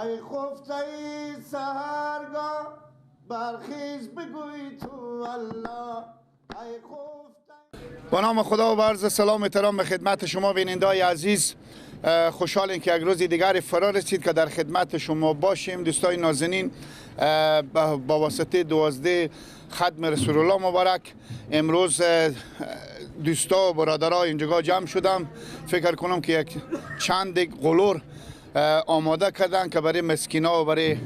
ای خفته ای سحرگاه برخیز بگوی تو الله. ای خفته. با نام خدا و با عرض سلام و احترام به خدمت شما بینندای عزیز، خوشحالیم که یک روز دیگر فرا رسید که در خدمت شما باشیم. دوستای نازنین، با واسطه 12 ختم رسول الله مبارک امروز دوستا و برادرها اینجا جمع شدم. فکر کنم که یک چند قلور آماده کردن که برای مسکینا و برای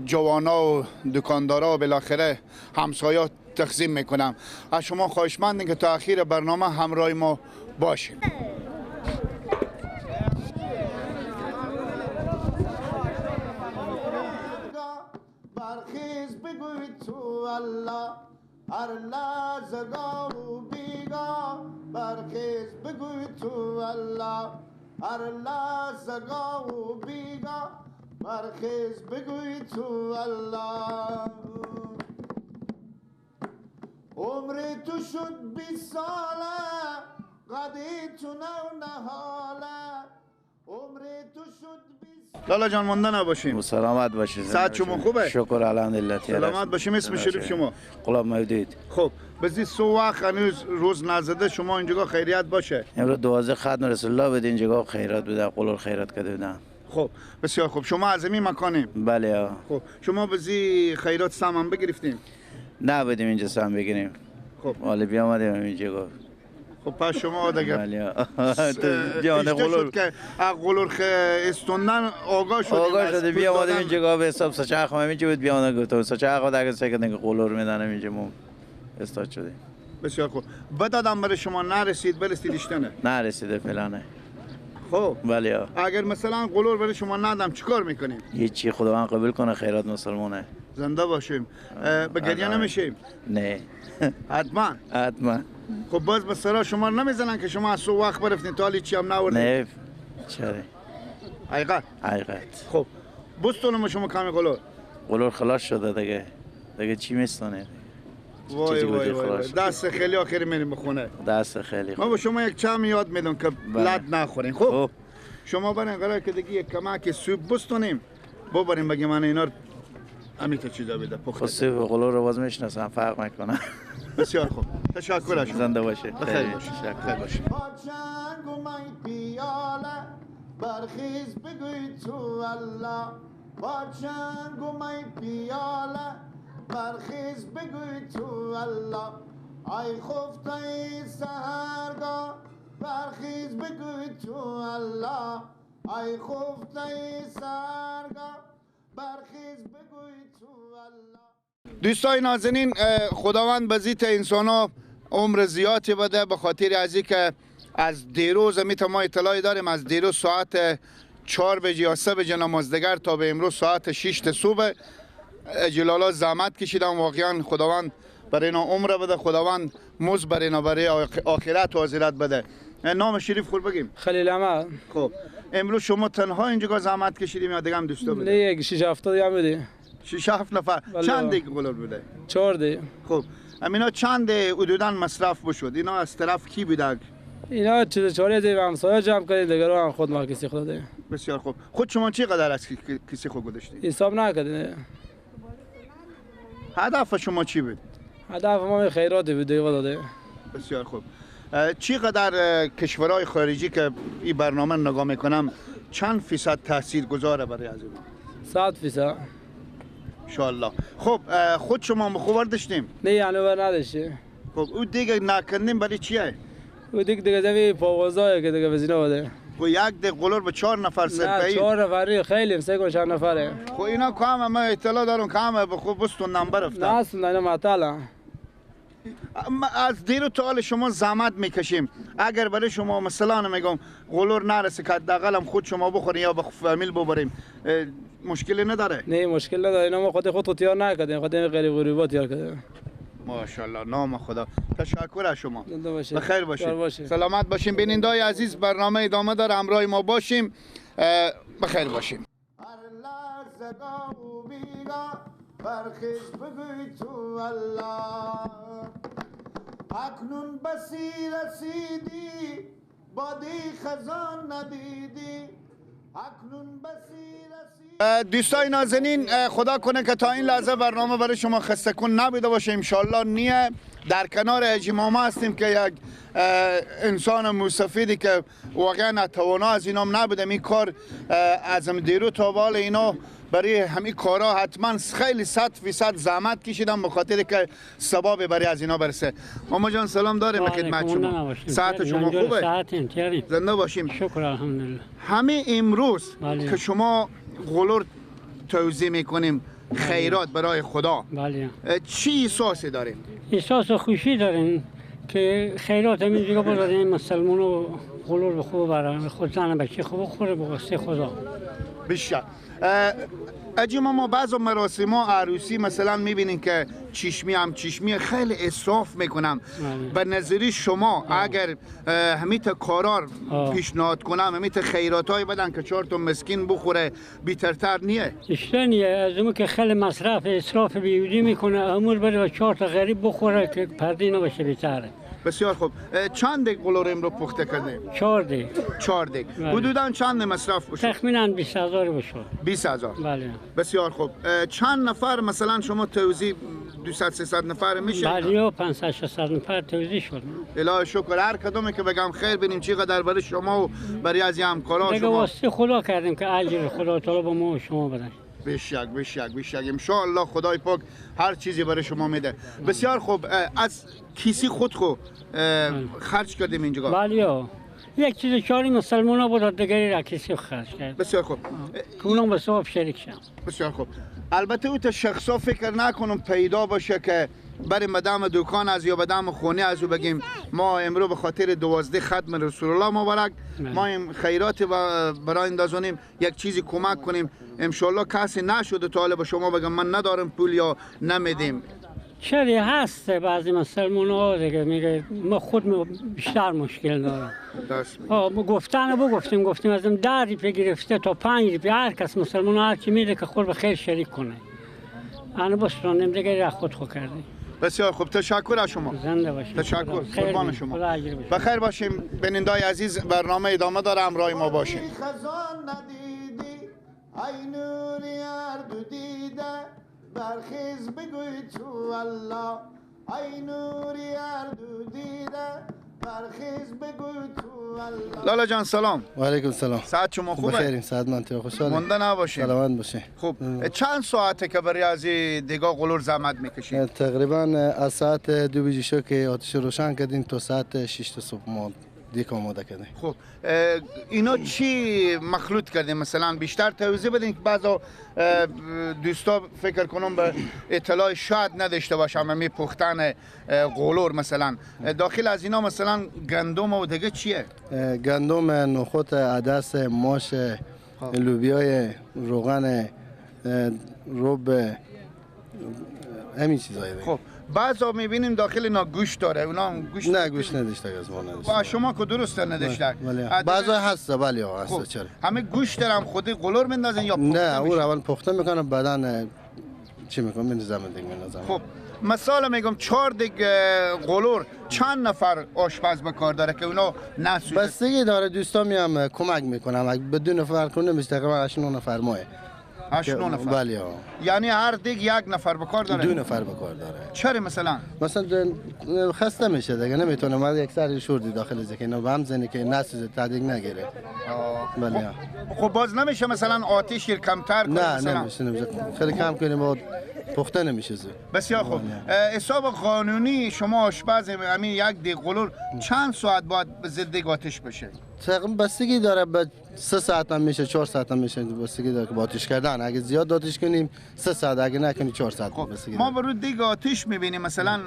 جوانا و دکاندارا و بالاخره همسایه تقسیم میکنم. از شما خواهشمندیم که تا اخیر برنامه همراه ما باشیم. برخیز بگوی تو الله، هر لحظه گاه و بیگاه برخیز بگوی تو الله، هر لحظه گاه و بیگاه برخیز بگوی تو الله. عمر تو شد 20 ساله، قدی تو نو نهاله، عمر تو شد 20. لالا جان مانده نباشیم. سلامت باشید. ساعت شما خوبه؟ شکر الحمدلله. سلامت باشیم. اسم شریف شما؟ غلام مودود. خب بزی سو وقت هنوز روز نزده شما اینجا خیریت باشه. امروز 12 ختم رسول الله بود، اینجا خیرات بوده، قلور خیرات کرده بودن. خب بسیار خوب. شما از این مکانیم؟ بله. خب شما بزی خیرات سم هم بگرفتیم؟ نه بدیم اینجا سم بگیریم. خب حالا بیامدیم اینجا. خب پس شما دیگه بله دیانه قلور که قلور استوندن آگاه شدیم. آگاه شده بیامدیم اینجا به حساب سچخ هم اینجا بود، بیامدن گفتم سچخ خود اگه سکه قلور میدنم اینجا مو استاد شدیم. بسیار خوب. بدادم برای شما نرسید، برسید اشتنه؟ نرسیده فعلا. خب بله. اگر مثلا قلور برای شما ندم چیکار میکنیم؟ هیچی، خداوند قبول کنه خیرات مسلمانه. زنده باشیم. به گریه نمیشیم؟ نه. حتما. حتما. خب باز به سرا شما نمیزنن که شما از سو وقت برفتین تا چی هم نوردین؟ نه چرا؟ حقیقت. حقیقت. خب بستونم شما کمی قلور. قلور خلاص شده دیگه. دیگه چی میستونه؟ وای وای وای. دست خیلی آخری میریم به خونه. دست خیلی. ما به شما یک چم یاد میدم که لد نخورین. خب شما برین قرار که دیگه یک کمک سوپ بستونیم ببریم بگیم من اینا همین تا چیزا بده پخته. خب سوپ قلور رو باز میشناسم، فرق میکنه. بسیار خوب. تشکر از شما. زنده باشید. بخیر باشید. بخیر باشید. با چنگ و می پیاله برخیز بگوی تو الله، با چنگ و می پیاله برخیز بگوی تو الله. ای خفته ای سحرگاه برخیز بگوی تو الله، ای خفته ای سحرگاه برخیز بگوی تو الله. دوستای نازنین، خداوند به زیت انسان ها عمر زیادی بده، به خاطر از اینکه از دیروز میتونم ما اطلاعی داریم، از دیروز ساعت 4 بجه یا 3 بجه نمازدگر تا به امروز ساعت 6 صبح جلالا زحمت کشیدن. واقعا خداوند برای اینا عمر بده، خداوند مزد برای اینا برای آخرت و آزرت بده. نام شریف خود بگیم؟ خلیل احمد. خب امروز شما تنها اینجا زحمت کشیدیم یا دیگه هم دوستا بوده؟ نه یک 6 7 دیگه بوده. 6 7 نفر. چند دیگه قلور بوده؟ 4 دیگه. خب اینا چند حدوداً مصرف بشد؟ اینا از طرف کی بوده؟ اینا چیز 4 دیگه همسایه جمع کردیم دیگه، رو هم خود ما کسی خود دادیم. بسیار خوب. خود شما چی قدر از کسی خود گذاشتید؟ حساب نکردیم. هدف شما چی بود؟ هدف ما خیرات بود دیگه داده. بسیار خوب. چی قدر کشورهای خارجی که این برنامه نگاه میکنم چند فیصد تاثیر گذاره برای از اینا؟ 100%. انشالله. خب خود شما مخور داشتیم؟ نه یعنی بر نداشتیم. خب او دیگه نکندیم برای چیه؟ او دیگه زمین پاوازایه که دیگه بزینه بوده. خب یک ده قلور به 4 نفر سرپایی. نه 4 نفری خیلی سه کن 4 نفره. خب اینا که همه من اطلاع دارم که همه به خوب بستون نمبر افتاد. نه اصلا اینا معطلن. از دیر تا حال شما زحمت میکشیم. اگر برای شما مثلا میگم قلور نرسه که حداقل هم خود شما بخورین یا به فامیل ببریم، مشکلی نداره؟ نه مشکل نداره. اینا ما خود تیار نکردیم، خود غریب غریبا تیار کردیم. ماشاءالله، نام خدا. تشکر از شما. بخیر باشید. سلامت باشیم. بینندای عزیز برنامه ادامه داره، همراه ما باشیم. بخیر باشیم. برخیز بگوی تو الله، اکنون بسی رسیدی بادی خزان ندیدی، اکنون بسی. دوستای نازنین، خدا کنه که تا این لحظه برنامه برای شما خسته کن نبوده باشه، انشالله نیه. در کنار حاجی ماما هستیم که یک انسان موسفیدی که واقعا توانا از اینام نبودم این کار از دیرو تا بال اینا برای همین کارا حتما خیلی 100% زحمت کشیدم به خاطر که ثواب برای از اینا برسه. ماما جان سلام داریم خدمت شما. ساعت شما خوبه؟ زنده باشیم. شکر الحمدلله. همه امروز که شما غلور توزیع میکنیم خیرات برای خدا، بله، چی احساسی داریم؟ احساس خوشی داریم که خیرات همین دیگه بذاریم مسلمان و غلور خوب برای خود زن بچه خوب خوره به واسطه خدا. بشه اجی ما بعض مراسم ها عروسی مثلا میبینین که چشمی هم چشمی خیلی اسراف میکنم. به نظری شما اگر همیت کارار پیشنهاد کنم، همیت خیرات های بدن که چهار تا مسکین بخوره، بیترتر نیه؟ اشته نیه، از اون که خیلی مصرف اسراف بیهودی میکنه، امور بده و چهار تا غریب بخوره که پرده نباشه بیتره. بسیار خوب. چند دیگ قلورم رو پخته کردیم؟ 4 دیگ. 4 دیگ. حدوداً چند مصرف بشه؟ تخمیناً 20,000 بشه. 20,000. بله. بسیار خوب. چند نفر مثلا شما توزیع 200 300 نفر میشه؟ بله، 500 600 نفر توزیع شد. الهی شکر. هر کدومی که بگم خیر ببینیم چقدر برای شما و برای از همکارا شما. دیگه واسه خدا کردیم که اجر خدا تعالی به ما و شما بده. بشک بشک بشک. ان خدای پاک هر چیزی برای شما میده. بسیار خوب. از کیسی خود خو خرج کردیم اینجا؟ بله، یک چیز چاری مسلمان ها بود دیگری را کیسی خرج کرد. بسیار خوب. که اونم به ثواب شریک شد. بسیار خوب. البته او تا شخصا فکر نکنم پیدا باشه که برای مدام دکان از یا بدم خونه از او بگیم ما امرو به خاطر 12 ختم رسول الله مبارک ما این خیرات برای اندازونیم یک چیزی کمک کنیم. انشالله کسی نشده طالب شما بگم من ندارم پول یا نمیدیم. چرا هست بعضی مسلمان ها دیگه میگه ما خود بیشتر مشکل دارم. ما گفتن بگفتیم گفتیم از 10 روپیه گرفته تا 5 روپیه هر کس مسلمان هر کی میده که خود به خیر شریک کنه. انا بسرانیم دیگه را خود خو کردیم. بسیار خوب. تشکر از شما. زنده باشید. تشکر. قربان شما. بخیر باشیم. بینندای عزیز برنامه ادامه داره، همراه ما باشیم. خزان ندیدی ای نوری هر دو دیده برخیز بگوی تو الله ای نوری هر دو دیده برخیز بگوی تو الله. لالا جان سلام. و علیکم سلام. ساعت شما خوبه؟ بخیریم، ساعت من تو خوشحالم. مونده نباشیم. سلامت باشین. خوب. چند ساعته که برای از دیگا قلور زحمت میکشید؟ تقریبا از ساعت 2:00 که آتش روشن کردیم تا ساعت 6 صبح ما دیگه آماده کردیم. خب اینا چی مخلوط کردیم؟ مثلا بیشتر توضیح بدین که بعضا دوستا فکر کنم به اطلاع شاید نداشته باشم می پختن قلور مثلا داخل از اینا مثلا گندم و دیگه چیه؟ گندم، نخود، عدس، ماش، لوبیای، روغن، رب، همین چیزایی. خب بعضا میبینیم داخل اینا گوشت داره، اونا هم گوشت نه گوشت نداشته، از ما نداشته. با شما که درست نداشته. بله بعضا هست، بله هست. چرا همه گوشت دارم خودی قلور میندازن یا پخته؟ نه اون اول پخته میکنن بعدن چی میکنن میندازن دیگه میندازن. خب مثلا میگم 4 دیگ قلور چند نفر آشپز به کار داره که اونا نسوزه؟ بستگی داره، دوستا میام کمک میکنم، اگه بدون نفر کنه میشه تقریبا 8 9 نفر ماه. 8 9 نفر. بله. یعنی هر دیگ یک نفر به کار داره؟ 2 نفر به کار داره. چرا مثلا؟ مثلا خسته میشه دیگه نمیتونه، ما یک سر شوردی داخل زکه اینا به هم زنی که نسوزه تدیگ نگیره. بله. خب باز نمیشه مثلا آتش کمتر کنه؟ نه نمیشه، نمیشه. خیلی کم کنیم با پخته نمیشه زود. بسیار خوب. حساب قانونی شما آشپز همین یک دیگ قلور چند ساعت باید ضد دیگ آتش بشه؟ تقریبا بستگی داره، به 3 ساعت هم میشه، 4 ساعت هم میشه، بستگی داره که با آتش کردن. اگه زیاد آتش کنیم 3 ساعت، اگه نکنیم 4 ساعت. خب ما برو دیگ آتش میبینیم مثلا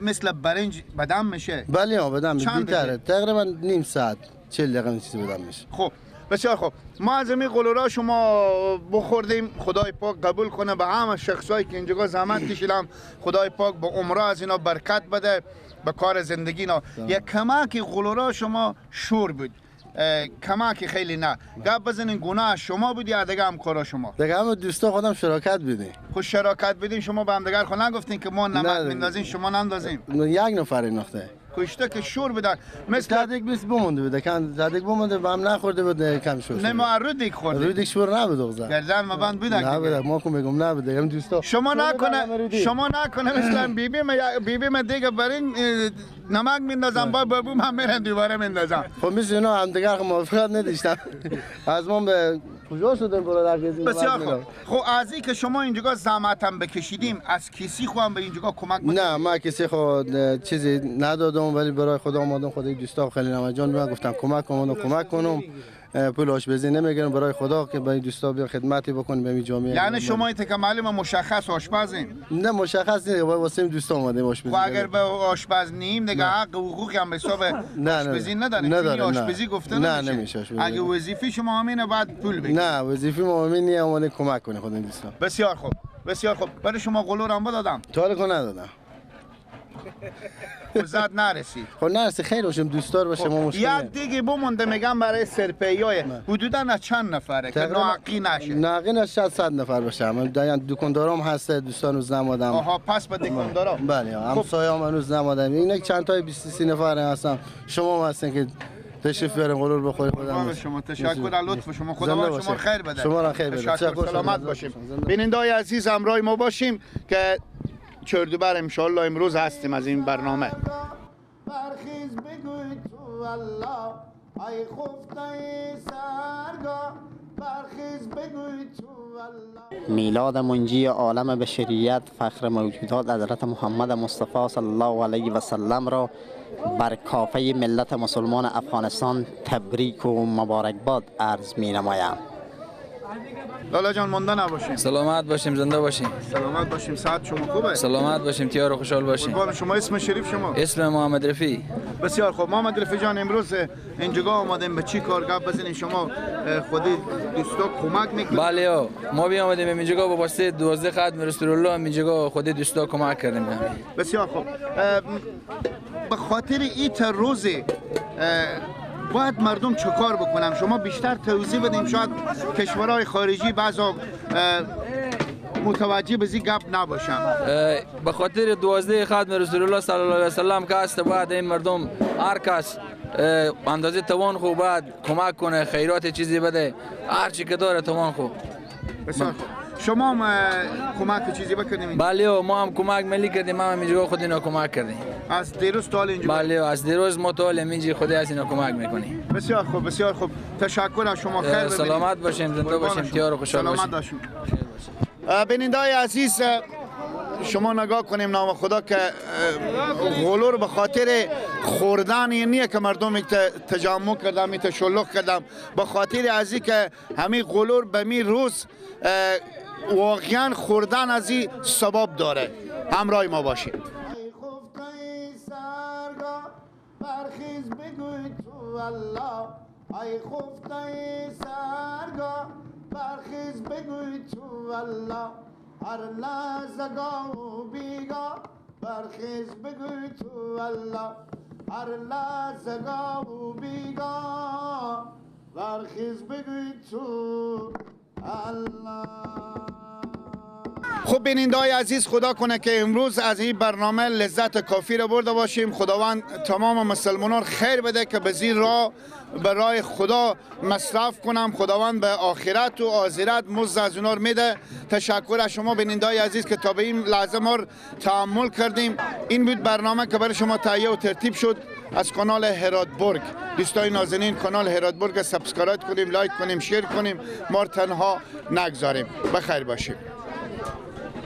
مثل برنج بدم میشه؟ بله بدم میشه. تقریبا نیم ساعت 40 دقیقه چیزی بدم میشه. خب بسیار خوب. ما از این قلورا شما بخوردیم، خدای پاک قبول کنه به همه شخصایی که اینجا زحمت کشیدم، خدای پاک به عمره از اینا برکت بده به کار زندگی اینا. یک کمک قلورا شما شور بود، کمک خیلی نه گپ بزنین، گناه شما بود یا دیگه همکارا شما؟ دیگه هم دوستا خودم شراکت بدین. خب شراکت بدین، شما به هم دیگر خود نگفتین که ما نمک میندازین شما نندازین؟ یک نفر نقطه. کشته که شور بدن. مثل تدیک بیس بمونده بوده، کم تدیک بمونده و هم نخورده بود، کم شور. نه ما رو دیگ خورده. رو دیگ شور نبود. گردن ما بند بودن. نبود، ما کو میگم نبود. هم دوستا. شما نکنه مثلا بیبی ما دیگه برین نمک میندازم با بابو هم میرن دوباره میندازم. خب مثل اینا هم دیگه موافقت نداشتم. از ما به کجا شدن برادر کسی. بسیار خوب. خب از این که شما اینجا زحمت هم بکشیدیم از کسی خو هم به اینجا کمک بکنید؟ نه ما کسی خو چیزی ندادم، ولی برای خدا آمدم، خدای دوستا خیلی نمک جان من گفتم کمک کنم، کمک کنم، پول آشپزی نمیگیرم برای خدا که به دوستا بیا خدمتی بکنیم به جامعه. یعنی شما ایت که معلم مشخص آشپزین؟ نه مشخص نیست، واسه دوستا اومدیم آشپزی. خب اگر به آشپز نیم دیگه حق و حقوقی هم به حساب آشپزی نداریم. نه آشپزی گفته نه نمیشه آشپزی. اگه وظیفه شما همینه بعد پول بگیرید. نه وظیفه ما همین نیست، اومدیم کمک کنیم خود دوستا. بسیار خوب، بسیار خوب. برای شما قلور هم بدادم؟ تا حالا ندادم. زد نرسید. خب نرسید، خیلی باشیم دوستدار باشه ما مشکل. یک دیگه بمونده میگم برای سرپیای حدودا از چند نفره که ناقی نشه؟ ناقی نشه 100 نفر باشه. من دکاندارام هست، دوستان هنوز نمادم. آها پس به دکاندارا. بله همسایه‌ام هنوز نمادم. اینا چند تای 20 30 نفر هستن. شما هم هستین که تشریف بیارین غرور بخورید. خدا شما تشکر از لطف شما، خدا شما خیر بده. شما را خیر بده. تشکر، سلامت باشیم. بیننده‌های عزیز همراه ما باشیم که چردوبر انشالله امروز هستیم از این برنامه. برخیز بگوی تو الله ای خفته سرگاه، برخیز بگوی تو الله. میلاد منجی عالم بشریت، فخر موجودات حضرت محمد مصطفی صلی الله علیه و سلم را بر کافه ملت مسلمان افغانستان تبریک و مبارکباد عرض می نمایم. لالا جان مونده نباشیم. سلامت باشیم، زنده باشیم. سلامت باشیم. ساعت شما خوبه؟ سلامت باشیم، تیار و خوشحال باشیم. قربان شما. اسم شریف شما؟ اسم محمد رفیع. بسیار خوب محمد رفیع جان، امروز اینجا آمدیم به چی کار گپ بزنیم؟ شما خودی دوستا کمک میکنید؟ بله ما بی آمدیم اینجا با واسطه 12 ختم رسول الله اینجا خودی دوستا کمک کردیم. بسیار خوب. به خاطر این روز باید مردم چه کار بکنم؟ شما بیشتر توضیح بدیم، شاید کشورهای خارجی بعضا متوجه به این گپ نباشم. به خاطر 12 ختم رسول الله صلی الله علیه و سلم که است، باید این مردم هر کس اندازه توان خو باید کمک کنه، خیرات چیزی بده، هر چی که داره توان خو. بسیار خوب. شما هم کمک چیزی بکنیم؟ بله ما هم کمک ملی کردیم، ما هم اینجا خود اینا کمک کردیم. از دیروز تا اینجا؟ بله از دیروز ما تا اینجا خود از اینا کمک میکنیم. بسیار خوب، بسیار خوب. تشکر از شما، خیر ببینید. سلامت باشیم، زنده باشیم، تیار و خوشحال باشیم. سلامت باشیم. بیننده‌های عزیز شما نگاه کنیم نام خدا که غلور به خاطر خوردن نیه که مردم تجمع کردم می تشلق کردم، به خاطر از این که همین غلور به می روز واقعا خوردن از این ثواب داره. همراه ما باشید. برخیز بگوی تو الله ای خفته سرگاه، برخیز بگوی تو الله هر لحظه گاه و بیگاه، برخیز بگوی تو الله هر لحظه گاه و بیگاه، برخیز بگوی تو الله. خب بیننده‌های عزیز، خدا کنه که امروز از این برنامه لذت کافی را برده باشیم. خداوند تمام مسلمانان خیر بده که به زیر راه به راه خدا مصرف کنم. خداوند به آخرت و آزرت مزد از اونا میده. تشکر از شما بیننده‌های عزیز که تا به این لحظه ما تحمل کردیم. این بود برنامه که برای شما تهیه و ترتیب شد از کانال هراتبرگ. دوستای نازنین، کانال هراتبرگ subscribe کنیم، like کنیم، share کنیم، ما رو تنها نگذاریم. بخیر باشیم.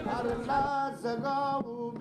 هر لحظه گاه و